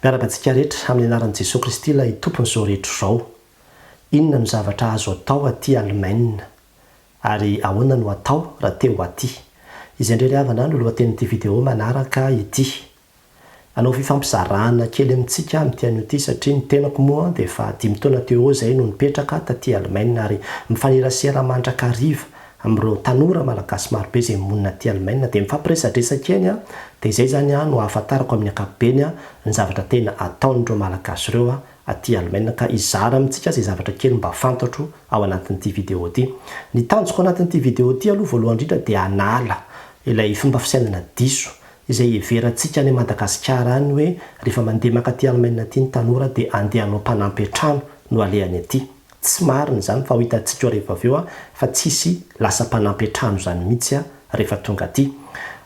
Miarahaba antsika rehetra amin'ny anaran'i Jesoa Kristy ilay Tompon'izao rehetra izao. Inona no zavatra azo atao aty Alemaina? Ary ahoana no atao raha te ho aty? Izay indray ry havana no lohatenin'ity video manaraka ity. Hanao fifampizarana kely amintsika amin'ity anio ity satria ny tenako moa dia efa dimy taona teo eo izay no nipetraka taty Alemaina ary mifanerasera mandrakariva amin'ireo tanora malagasy marobe izay monina aty Alemaina dia mifampiresadresaka eny dia izay izany no ahafantarako amin'ny ankapobeny ny zavatra tena ataon'ireo malagasy ireo aty Alemaina ka hizara amintsika izay zavatra kely mba fantatro ao anatin'ity video ity. Ny tanjoko anatin'ity video ity aloha voalohany indrindra dia hanala ilay fomba fisainana diso izay heverantsika any Madagasikara any hoe rehefa mandeha mankaty Alemaina aty ny tanora dia andeha hanao mpanampy an-trano no alehany aty. Tsy marina izany fa ho hitantsika eo rehefa avy eo fa tsisy lasa mpanampy an-trano izany mihitsy rehefa tonga aty.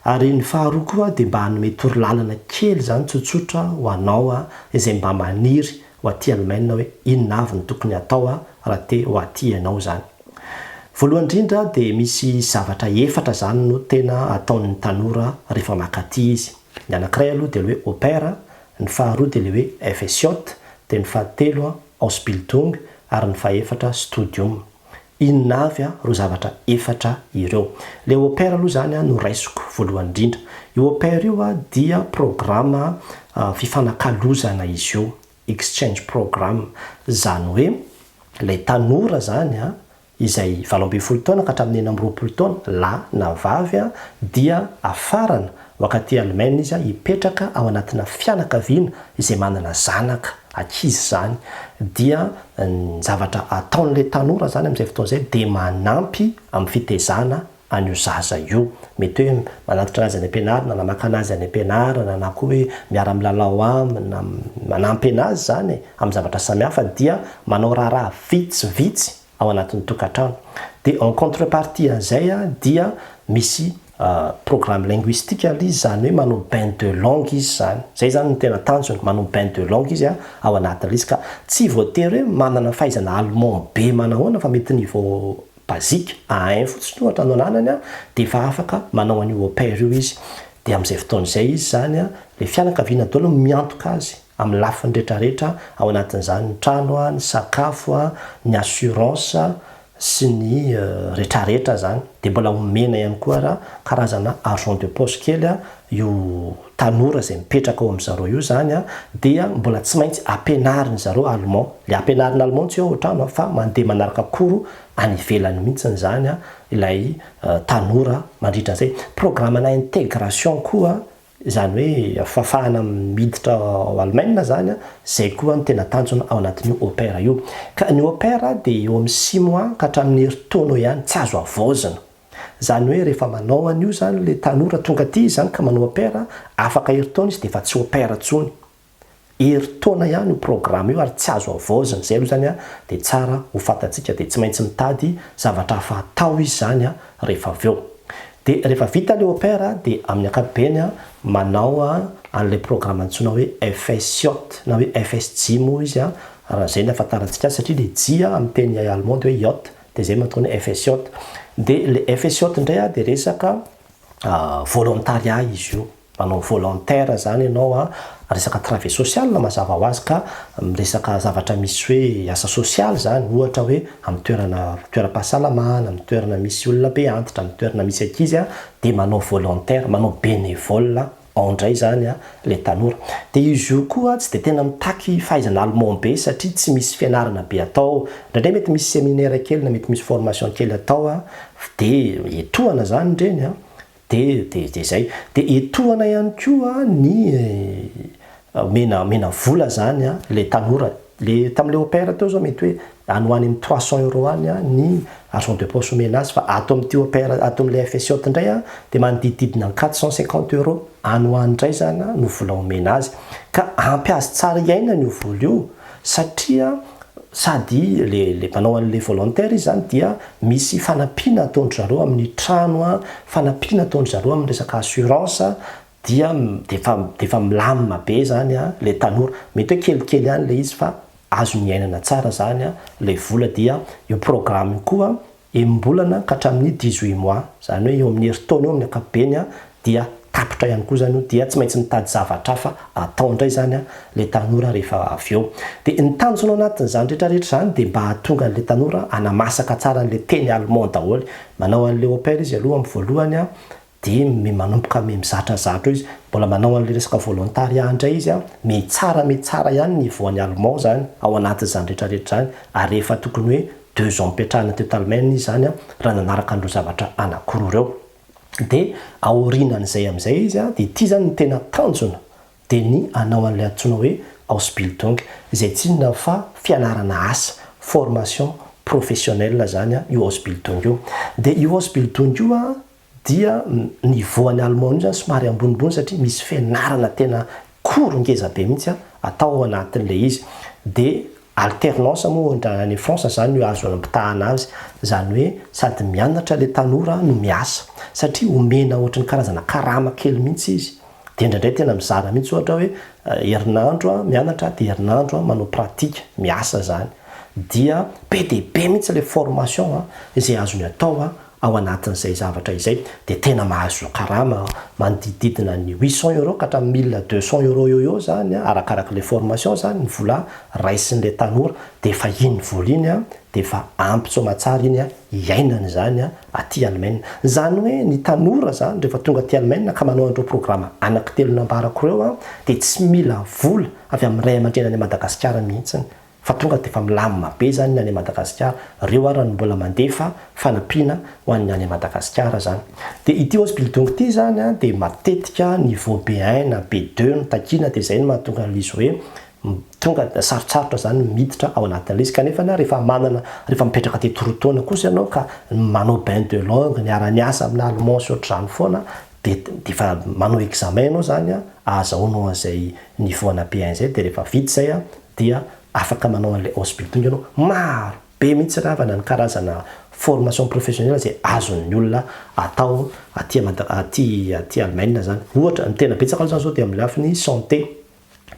Ary ny faharoa koa dia mba hanome torolalana kely izany tsotsotra ho anao izay mba maniry ho aty Alemaina hoe inona avy no tokony hatao raha te ho aty ianao izany. Voalohany indrindra dia misy zavatra efatra izany no tena ataon'ny tanora rehefa mankaty izy. Ny anankiray aloha dia ilay hoe au pair, ny faharoa dia ilay hoe FSJ, dia ny fahatelo Ausbildung ary ny fahefatra Studium. Inona avy ireo zavatra efatra ireo? Ilay au pair aloha izany no raisiko voalohany indrindra. Io au pair io dia programa fifanakalozana izy io, exchange program. Izany hoe ilay tanora izany izay 18 taona ka hatramin'ny 26 taona, lahy na vavy, dia afarana ho ankaty Alemaina izy hipetraka ao anatina fianakaviana izay manana zanaka, ankizy izany. Dia ny zavatra ataon'ilay tanora izany amin'izay fotoana izay dia manampy amin'ny fitezana an'io zaza io. Mety hoe manatitra anazy any am-pianarana na maka anazy any am-pianarana na koa hoe miara-milalao aminy na manampy anazy izany e, amin'ny zavatra samihafa dia manao raharaha vitsivitsy ao anatin'ny tokantrano. Dia en contrepartie an'izay dia misy programme linguistique ilay izy, izany hoe manao bain de langue izy izany. Izay izany no tena tanjony, manao bain de langue izy ao anatin'ilay izy ka tsy voatery hoe manana fahaizana allemand be manahoana fa mety niveau basique, A1 fotsiny ohatra no ananany an, dia efa afaka manao an'io au pair io izy. Dia amin'izay fotoana izay izy izany an, ilay fianakaviana daholo no miantoka azy amin'ny lafiny rehetrarehetra, ao anatin'izany ny trano an, ny sakafo an, ny assurance sy ny rehetrarehetra izany. Dia mbola omena ihany koa ara karazana argent de poche kely an, io tanora izay mipetraka ao amin-dry zareo io izany an, dia mbola tsy maintsy ampianarin-dry zareo allemand. Ilay ampianarina allemand tsy ao an-trano an, fa mandeha manaraka cours any ivelany mihitsy izany an, ilay tanora mandritra an'izay. Programme-na intégration koa, izany hoe fahafahana miditra ao Allemagne izany an, izay koa no tena tanjona ao anatin'io au pair io. Ka ny au pair dia eo amin'ny six mois ka hatramin'ny herintaona eo ihany, tsy azo havaozina. Izany hoe rehefa manao an'io izany ilay tanora tonga aty izy izany ka manao au pair, afaka herintaona izy dia efa tsy au pair intsony. Herintaona ihany io programme io ary tsy azo havaozina. Izay aloha izany dia tsara ho fantatsika dia tsy maintsy mitady zavatra hafa hatao izy izany rehefa avy eo. Dia rehefa vita ilay au pair dia amin'ny ankapobeny manao an'ilay programme antsoina hoe FSJ na hoe FSJ moa izy raha izay no ahafantarantsika azy satria ilay J amin'ny teny allemand dia hoe J. Dia izay mahatonga ny FSJ. Dia ilay FSJ indray an, dia resaka volontariat izy io. Manao volontaire izany ianao an, resaka travail social mazava ho azy ka miresaka zavatra misy hoe asa sosialy izany, ohatra hoe amin'ny toerana toeram-pahasalamana, amin'ny toerana misy olona be antitra, amin'ny toerana misy ankizy an, dia manao volontaire, manao bénévole. Ao indray izany ilay tanora. Dia izy io koa tsy dia tena mitaky fahaizana allemand be satria tsy misy fianarana be atao. Indraindray mety misy séminaire kely na mety misy formation kely atao dia etohana izany ireny an, dia dia dia izay. Dia etohana ihany koa ny omena omena vola izany ilay tanora. Le tamin'ilay au pair teo zao mety hoe any ho any amin'ny 300 euros any ny argent de poche omena azy fa ato amin'ity au pair ato amin'ilay FSJ indray dia manodidididina ny 450 euros any ho any indray izany no vola omena azy. Ka ampy azy tsara hiainana io vola io satria sady le le mpanao an'ilay volontaire izy izany dia misy fanampiana ataon-dry zareo amin'ny trano, fanampiana ataon-dry zareo amin'ny resaka assurance dia defa defa milamina be zany a le tanora, mety hoe kelikely ihany le izy fa azony iainana tsara zany a le vola dia io programme io koa enim-bolana ka hatramin'ny 18 mois zany hoe eo amin'ny herintaona eo amin'ny ankapobeny a dia tapitra ihany koa izany io dia tsy maintsy mitady zavatra hafa atao indray izany ilay tanora rehefa avy eo. Dia ny tanjona ao anatin'izany rehetra rehetra izany dia mba hahatonga an'ilay tanora hanamasaka tsara an'ilay teny allemand daholo. Manao an'ilay au pair izy aloha amin'ny voalohany dia manomboka mizatrazatra eo izy, mbola manao an'ilay resaka volontariat indray izy, mitsara mitsara ihany ny niveau-n'ny allemand izany ao anatin'izany rehetra rehetra izany ary efa tokony hoe deux ans nipetrahana teto Allemagne izy izany raha nanaraka an'ireo zavatra anankiroa ireo. Dia aorianan'izay amin'izay izy dia ity izany no tena tanjona dia ny hanao an'ilay antsoina hoe Ausbildung izay tsy inona fa fianarana asa, formation professionnelle izany io Ausbildung io. Dia io Ausbildung io dia niveau an'ny allemand io izany somary ambonimbony satria misy fianarana tena cours ngeza be mihitsy atao ao anatin'ilay izy. Dia alternance moa raha any France izany no azo ampitahana azy, izany hoe sady mianatra ilay tanora no miasa satria omena ohatry ny karazana karama kely mihitsy izy. Dia indraindray tena mizara mihitsy ohatra hoe herinandro aho mianatra dia herinandro aho manao pratique, miasa izany. Dia be dia be mihitsy ilay formation izay azony atao ao anatin'izay zavatra izay. Dia tena mahazo karama manodidididina ny huit cents euros ka hatramin'ny mille deux cents euros eo ho eo izany arakarak'ilay formation izany ny vola raisin'ilay tanora. Dia efa iny vola iny dia efa ampy soamatsara iny iainana izany aty Allemagne. Izany hoe ny tanora izany rehefa tonga aty Allemagne ka manao an'ireo programa anankitelo nambarako ireo dia tsy mila vola avy amin'ny ray aman-dreny any Madagasikara mihitsy fa tonga dia efa milamina be izany ny any Madagasikara. Ireo ara no mbola mandefa fanampiana ho an'ny any Madagasikara izany. Dia ity Ausbildung ity izany dia matetika niveau B1 na B2 no takiana dia izay no mahatonga an'ilay izy hoe Tonga dia sarotsarotra izany ny miditra ao anatin'ilay izy kanefa anie rehefa manana rehefa mipetraka teto roa taona kosa ianao ka manao bain de langue niara-niasa amina allemand sy ohatr'izany foana dia dia efa manao examen ianao izany an ahazahoanao an'izay niveau ana B1 izay dia rehefa vita izay an dia afaka manao an'ilay Ausbildung ianao. Maro be mihitsy ry havana ny karazana formation professionnelle izay azon'ny olona atao aty Mada- aty aty Allemagne izany. Ohatra ny tena betsaka aloha izany izao dia amin'ny lafiny santé.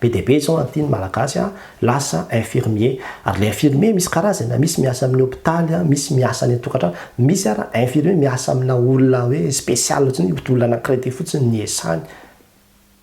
Be dia be izao aty ny malagasy lasa infirmier, ary ilay infirmier misy karazany, misy miasa amin'ny hopitaly, misy miasa any an-tokantrano, misy ara infirmier miasa amina olona hoe spécial ohatrany hoe olona anankiray ity fotsiny ny iasany,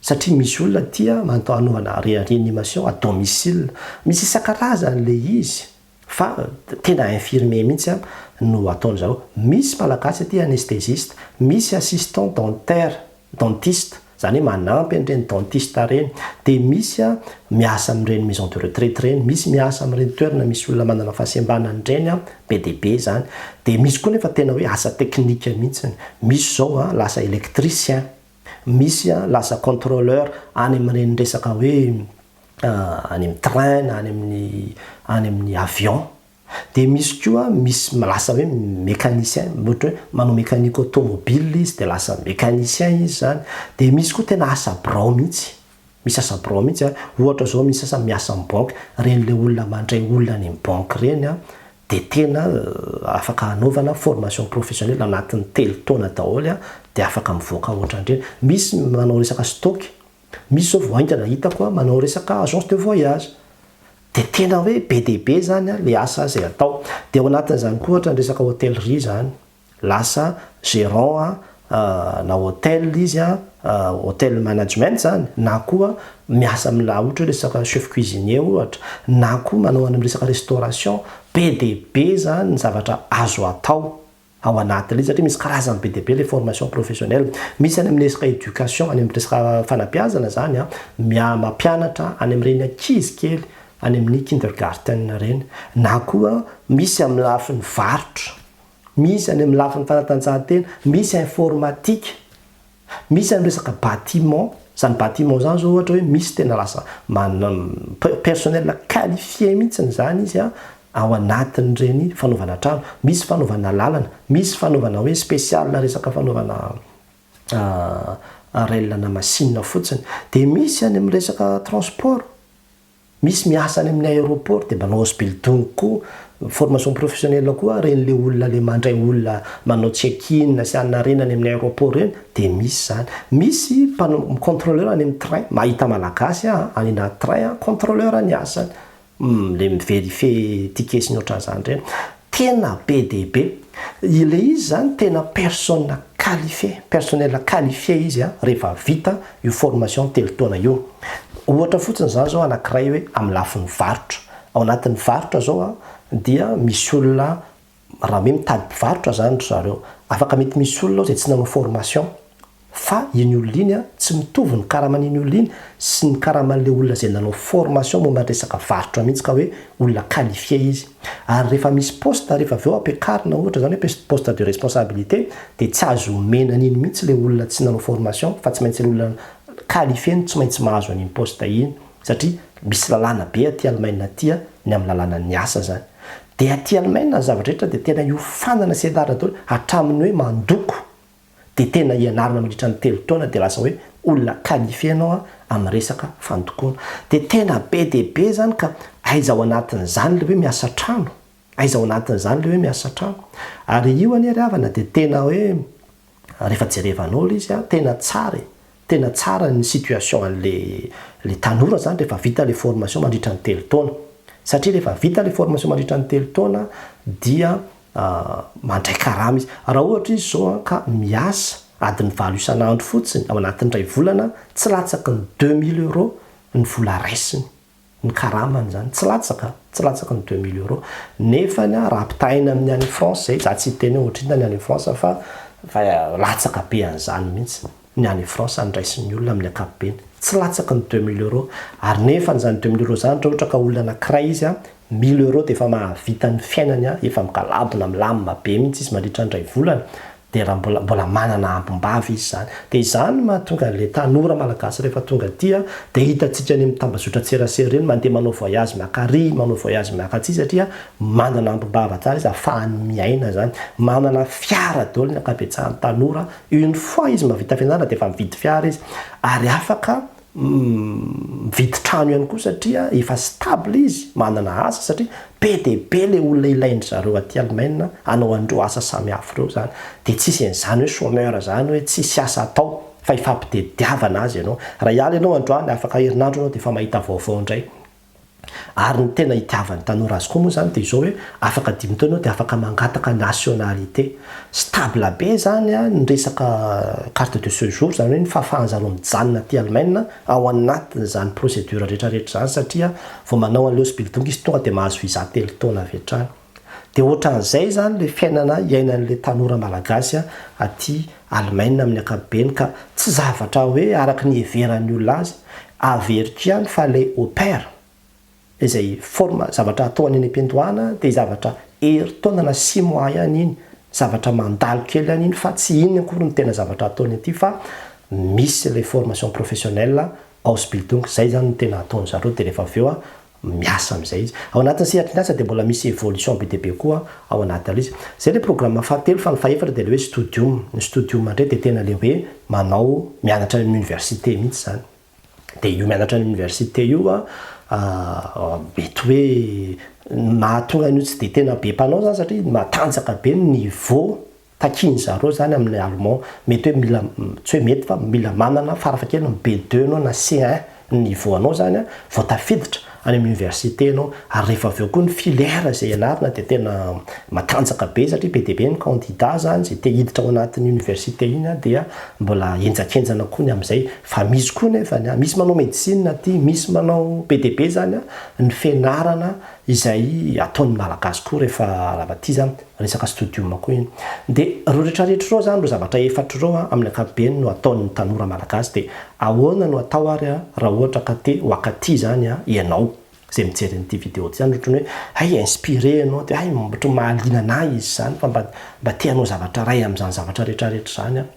satria misy olona tia manao hanaovana réanimation à domicile, misy isan-karazany ilay izy fa tena infirmier mihitsy no ataon-dry zareo, misy malagasy aty anesthésiste, misy assistant dentaire, dentiste, izany hoe manampy an'ireny dentiste ireny, dia misy miasa amin'ireny maison de retraite ireny, misy miasa amin'ireny toerana misy olona manana fahasembanana ireny, be dia be izany, dia misy koa nefa tena hoe asa teknika mihitsy, misy izao lasa électricien, misy lasa contrôleur any amin'ireny resaka hoe any amin'ny train na any amin'ny any amin'ny avion. Dia misy koa misy lasa hoe mécanicien, ohatra hoe manao mécanique automobile izy dia lasa mécanicien izy izany. Dia misy koa tena asa birao mihitsy, misy asa birao mihitsy an, ohatra izao misy asa miasa amin'ny banky, ireny ilay olona mandray olona any amin'ny banky ireny an, dia tena afaka hanaovana formation professionnelle anatin'ny telo taona daholo an, dia afaka mivoaka ohatran'ireny. Misy manao resaka stock, misy izao vao haingana hitako an, manao resaka agence de voyage. Dia tena hoe be dia be izany ilay asa izay atao. Dia ao anatin'izany koa ohatra ny resaka hôtellerie izany. Lasa gérant na hôtel izy, hôtel management izany, na koa miasa amina ohatra hoe resaka chef cuisinier ohatra, na koa manao any amin'ny resaka restauration. Be dia be izany ny zavatra azo atao. ao anatin'ilay izy satria misy karazany be dia be ilay formation professionnelle. Misy any amin'ny resaka éducation, any amin'ny resaka fanabeazana izany an, mia- mampianatra any amin'ireny ankizy kely any amin'ny kindergarten ireny. Na koa misy amin'ny lafiny varotra, misy any amin'ny lafiny fanatanjahantena, misy informatique. Misy any resaka bâtiment, izany bâtiment izany izao ohatra hoe misy tena lasa personnel qualifié mihitsy izany izy an, ao anatin'ireny fanaovana trano, misy fanaovana lalana, misy fanaovana hoe spécial resaka fanaovana rail na machine fotsiny, dia misy any amin'ny resaka transport. Misy miasa any amin'ny aéroport dia manao Ausbildung koa, formation professionnelle koa ireny le olona le mandray olona manao check in sy anona ireny any amin'ny aéroport ireny dia misy izany. Misy mpanao contrôleur any amin'ny train, mahita malagasy aho any anaty train contrôleur ny asany, le mi-verifier ticket sy ny ohatran'izany ireny. Tena be dia be. Ilay izy izany tena personne qualifiée, personnel qualifié izy rehefa vita io formation telo taona io. Ohatra fotsiny izany izao anankiray hoe amin'ny lafiny varotra. Ao anatin'ny varotra izao dia misy olona raha hoe mitady mpivarotra izany ry zareo, afaka mety misy olona ao izay tsy nanao formation. Fa iny olona iny an, tsy mitovy ny karaman'iny olona iny sy ny karaman'ilay olona izay nanao formation momba ny resaka varotra mihitsy ka hoe olona qualifié izy. Ary rehefa misy poste rehefa avy eo ampiakarina ohatra izany hoe poste de responsabilité dia tsy azo omena an'iny mihitsy ilay olona tsy nanao formation fa tsy maintsy ilay olona qualifié no tsy maintsy mahazo an'iny poste iny satria misy lalàna be aty Allemagne aty ny amin'ny lalànan'ny asa izany. Dia aty Allemagne ny zavatra rehetra dia tena iofanana sy ianarana daholo hatramin'ny hoe mandoko. dia tena ianarana mandritra ny telo taona dia lasa hoe olona qualifié ianao amin'ny resaka fandokoana. Dia tena be dia be izany ka aiza ao anatin'izany ilay hoe miasa trano? Aiza ao anatin'izany ilay hoe miasa trano? Ary io anie ry havana dia tena hoe rehefa jerevanao ilay izy tena tsara e! Tena tsara ny situation an'le le tanora zany rehefa vita le formation mandritra ny telo taona. Satria rehefa vita le formation mandritra ny telo taona dia mandray karama izy. Raha ohatra izy zao an ka miasa adiny valo isan'andro fotsiny ao anatin'ny iray volana, tsy latsaky ny 2000 euros ny vola raisiny. Ny karamany izany, tsy latsaka, tsy latsaky ny 2000 euros. Nefany an, raha ampitahaina amin'ny any France izay, za tsy hiteny hoe ohatrinona ny any France fa fa latsaka be an'izany mihitsy ny any France ny raisin'ny olona amin'ny ankapobeny. Tsy latsaky ny 2000 euros. Ary nefany izany 2000 euros izany raha ohatra ka olona anankiray izy an, 1000 euros dia efa mahavita ny fiainany an, efa migalabona, milamina be mihitsy izy mandritra ny iray volana. Dia raha mbola mbola manana ambim-bava izy izany. Dia izany no mahatonga an'ilay tanora malagasy rehefa tonga aty an, dia hitantsika any amin'ny tambazotran-tserasera ireny mandeha manao voyage maka ary, manao voyage maka atsy satria manana ambim-bava tsara izy ahafahany miaina izany. Manana fiara daholo ny ankabetsahan'ny tanora, une fois izy mahavita fianarana dia efa mividy fiara izy. Ary afaka mividy trano ihany koa satria efa stable izy, manana asa satria be dia be ilay olona ilain-dry zareo aty Allemagne hanao an'ireo asa samihafa ireo izany. Dia tsisy an'izany hoe chômeur izany hoe tsisy asa atao fa ifampitediavana azy ianao. Raha hiala ianao androany, afaka herinandro ianao dia efa mahita vaovao indray. Ary ny tena itiavan'ny tanora azy koa moa izany dia izao hoe afaka dimy taona ianao dia afaka mangataka nationalité. Stable be izany ny resaka carte de sejour, izany hoe ny fahafahan-zareo mijanona aty Allemagne ao anatin'izany procédure rehetra rehetra izany satria vao manao an'ilay Ausbildung izy tonga dia mahazo visa telo taona avy hatrany. Dia ohatran'izay izany ilay fiainana iainan'ilay tanora malagasy aty Allemagne amin'ny ankapobeny ka tsy zavatra hoe araka ny iheveran'ny olona azy, averiko ihany fa ilay au pair izay forme zavatra atao any am-piandohana dia zavatra herintaona na six mois ihany iny, zavatra mandalo kely ihany iny fa tsy iny akory no tena zavatra ataony aty fa misy ilay formation professionnelle Ausbildung, izay izany no tena ataon-zareo dia rehefa avy eo miasa amin'izay izy. Ao anatin'ny sehatry ny asa dia mbola misy évolution be dia be koa ao anatin'ilay izy. Izay ilay programme fahatelo fa ny fahefatra dia ilay hoe studium. Ny studium indray dia tena ilay hoe manao mianatra any amin'ny université mihitsy izany. Dia io mianatra any amin'ny université io an, mety hoe ny mahatonga an'io tsy dia tena be mpanao izany satria matanjaka be ny niveau Takian-dry zareo izany amin'ilay allemand, mety hoe mila, tsy hoe mety fa mila manana farafahakeliny B2 ianao na C1 ny niveau anao izany an, vao tafiditra any amin'ny université ianao, ary rehefa avy eo koa ny filière izay ianarana dia tena matanjaka be satria be dia be ny candidat izany izay te hiditra ao anatin'ny université iny an, dia mbola henjakenjana koa ny amin'izay, fa misy koa nefany an, misy manao médecine aty, misy manao, be dia be izany an ny fianarana izay ataon'ny malagasy koa rehefa raha aty izany. Resaka studium koa iny. Dia ireo retraretra ireo izany, ireo zavatra efatra ireo amin'ny ankapobeny no ataon'ny tanora malagasy. Dia ahoana no atao ary raha ohatra ka te ho akaty izany ianao izay mijery an'ity vidéo ity izany, ohatran'ny hoe hay inspiré ianao dia hay ohatran'ny mahaliana an'ahy izy izany fa mba mba te hanao zavatra iray amin'izany zavatra retraretra izany aho.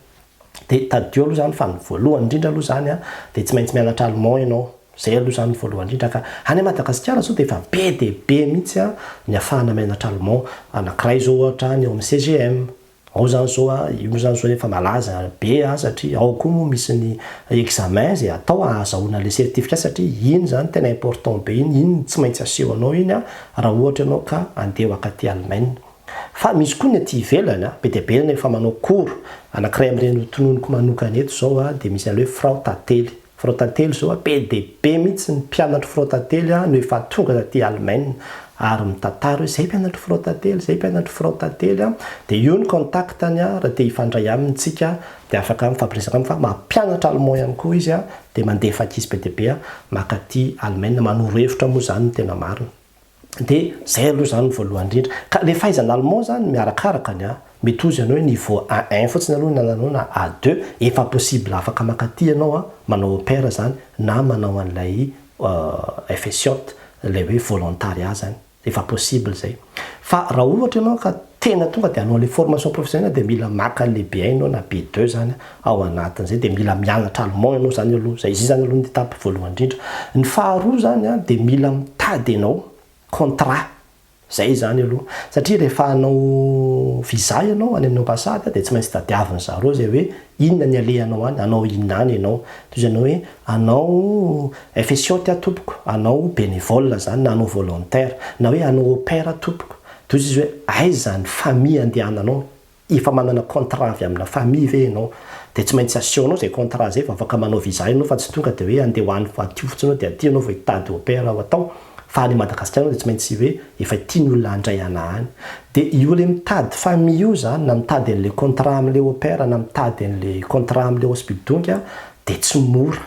Dia tadidio aloha izany fa ny voalohany indrindra aloha izany dia tsy maintsy mianatra allemand ianao. Izay aloha izany ny voalohany indrindra ka. Any Madagasikara izao dia efa be dia be mihitsy ny afahana mianatra allemand. Anankiray izao ohatra ny ao amin'ny CGM. Ao izany izao, io izany izao efa malaza be satria ao koa moa misy ny examen izay atao ahazahoana ilay certificat satria iny izany tena important be iny, iny no tsy maintsy asehonao iny raha ohatra ianao ka handeha ho akaty Allemagne. Fa misy koa ny aty ivelany, be dia be ny efa manao cours. Anankiray amin'ireny hotononiko manokana eto izao dia misy an'ilay hoe Frau Tantely. Frau Tantely zao a, be dia be mihitsy ny mpianatry Frau Tantely a no efa tonga taty Allemagne. ary mitantara hoe izay mpianatry Front Tantely, izay mpianatry Front Tantely an, dia io ny contact-ny an, raha te hifandray aminy tsika dia afaka mifampiresaka aminy fa mampianatra allemand ihany koa izy an, dia mandefa ankizy be dia be an mankaty Allemagne, manoro hevitra moa izany no tena marina. Dia izay aloha izany no voalohany indrindra. Ka ilay fahaizana allemand izany miarakaraka ny an, mety hozy ianao hoe niveau A1 fotsiny aloha ny ananao na A2, efa possible afaka mankaty ianao an, manao au pair izany na manao an'ilay FSJ, ilay hoe volontariat izany, efa possible izay. Fa raha ohatra ianao ka tena tonga dia hanao an'ilay formation professionnelle dia mila maka an'ilay B1 ianao na B2 izany ao anatin'izay, dia mila mianatra allemand ianao izany aloha, izay izany aloha ny étape voalohany indrindra. Ny faharoa izany an, dia mila mitady ianao contrat Zay izany aloha. Satria rehefa hanao visa ianao any amin'ny ambassade dia tsy maintsy tadiavin zareo izay hoe inona ny alehanao any, hanao inona any ianao. Toy izany hoe hanao FSJ aho tompoko, hanao bénévole izany na hanao volontaire, na hoe hanao au pair aho tompoko. Toy izy hoe aiza ny famille andehananao, Efa manana contrat avy amina famille ve ianao? Dia tsy maintsy asehonao izay contrat izay vao afaka manao visa ianao fa tsy tonga dia hoe andeha ho any fa aty fotsiny ianao dia aty ianao vao hitady au pair ho atao fa any Madagasikara ianao dia tsy maintsy hoe efa ity ny olona handray anà any. Dia io ilay mitady famille io izany na mitady an'ilay contrat amin'ilay au pair na mitady an'ilay contrat amin'ilay hospital dia tsy mora.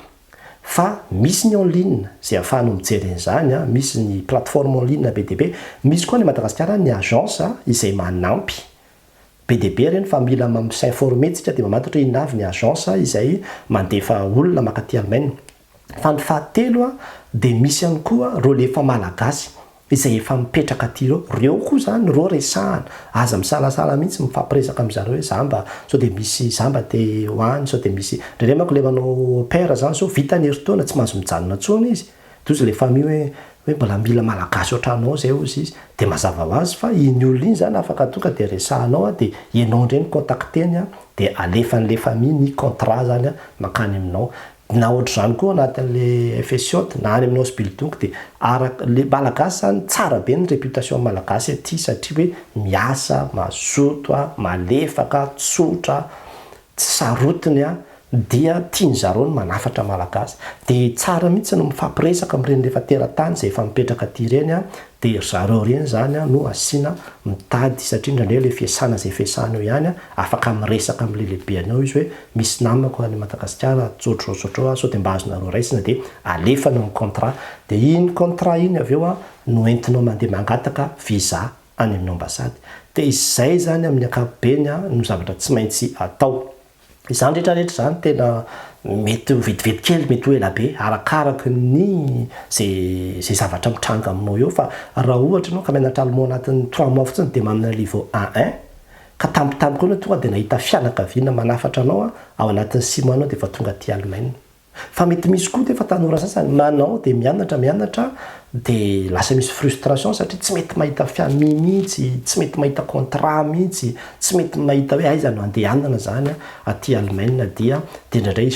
Fa misy ny en ligne izay ahafahanao mijery an'izany an, misy ny plateforme en ligne be dia be, misy koa any Madagasikara ny agence izay manampy be dia be ireny fa mila mi-s'informer tsika dia mamantatra hoe inona avy ny agence izay mandefa olona mankaty Allemagne. Fa ny fahatelo an dia misy ihany koa ireo le efa malagasy izay efa mipetraka aty ireo, ireo koa izany ireo resahana, aza misalasala mihitsy mifampiresaka amin-dry zareo hoe za mba sao dia misy za mba te ho any sao dia misy, indraindray manko le manao au pair zany zao vita ny herintaona tsy mahazo mijanona intsony izy, de hozy le famille hoe hoe mbola mila malagasy ohatranao zay hozy izy, de mazava ho azy fa iny olona iny zany afaka tonga de resahanao an de ianao indray no contacter-ny an de alefan'le famille ny contrat zany an mankany aminao, Na ohatr'izany koa anatin'le FSJ na any amin'ny Ausbildung dia araka le malagasy zany tsara be ny réputation malagasy aty satria hoe miasa, mazoto, malefaka, tsotra, tsy sarotiny dia tiany zareo ny manafatra malagasy. Dia tsara mihitsy ny mifampiresaka amin'ireny rehefa teratany izay efa mipetraka aty ireny dia ry zareo ireny izany no asiana mitady satria indraindray ilay fiasana izay fiasana eo ihany afaka miresaka amin'ilay lehibeny ao izy hoe misy namako any Madagasikara tsotrao tsotrao sao dia mba azonareo raisina dia alefany ny contrat dia iny contrat iny avy eo no entinao mandeha mangataka visa any amin'ny ambassade dia izay izany amin'ny ankapobeny no zavatra tsy maintsy atao. Izany rehetra rehetra izany tena mety ho vetivety kely, mety ho ela be, arakaraka ny izay izay zavatra mitranga aminao eo fa raha ohatra ianao ka mianatra allemand anatin'ny trois mois fotsiny dia manana niveau A1 ka tampotampoka eo ianao tonga dia nahita fianakaviana manafatra anao ao anatin'ny six mois ianao dia efa tonga aty Allemagne. Fa mety misy koa nefa tanora sasany manao dia mianatra mianatra dia lasa misy frustration satria tsy mety mahita famille mihitsy, tsy mety mahita contrat mihitsy, tsy mety mahita hoe aiza no andehanana zany aty Allemagne dia dia indraindray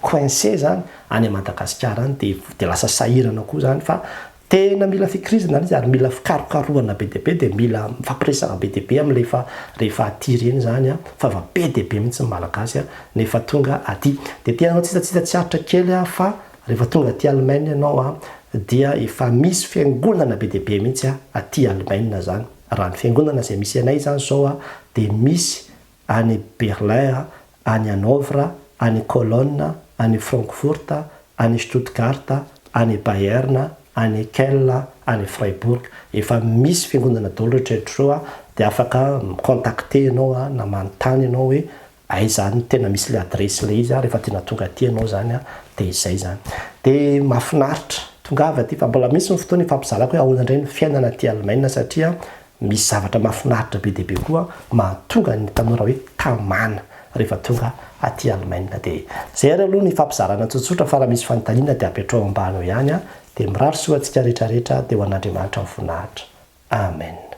coincé zany any Madagasikara any dia dia lasa sahirana koa zany fa Tena mila fikirizana ilay izy ary mila fikarokarohana be dia be dia mila mifampiresaka be dia be amin'ilay efa rehefa aty ireny izany an, fa efa be dia be mihitsy ny Malagasy an no efa tonga aty. Dia te hanao tsitatsita tsy aritra kely aho fa rehefa tonga aty Allemagne ianao an dia efa misy fiangonana be dia be mihitsy an aty Allemagne izany. Raha ny fiangonana izay misy anay izany izao an dia misy any Berlin, any Hanovre, any Cologne, any Frankfurt, any Stuttgart, any Bayern, any Kehl, any Freiburg. Efa misy fiangonana daholo rehetra ireo dia afaka mi-contacter ianao na manontany ianao hoe aiza any tena misy ilay adiresy ilay izy rehefa tena tonga aty ianao izany dia izay izany. Dia mahafinaritra, tongava aty fa mbola misy ny fotoana hifampizarako hoe ahoana indray ny fiainana aty Allemagne satria Misy zavatra mahafinaritra be dia be koa mahatonga ny tanora hoe tamana rehefa tonga aty Allemagne. Dia izay ary aloha ny fampizarana tsotsotra fa raha misy fanontaniana dia apetraho ambany eo ihany dia mirary soa antsika rehetra rehetra dia ho an'Andriamanitra ny voninahitra. Amen.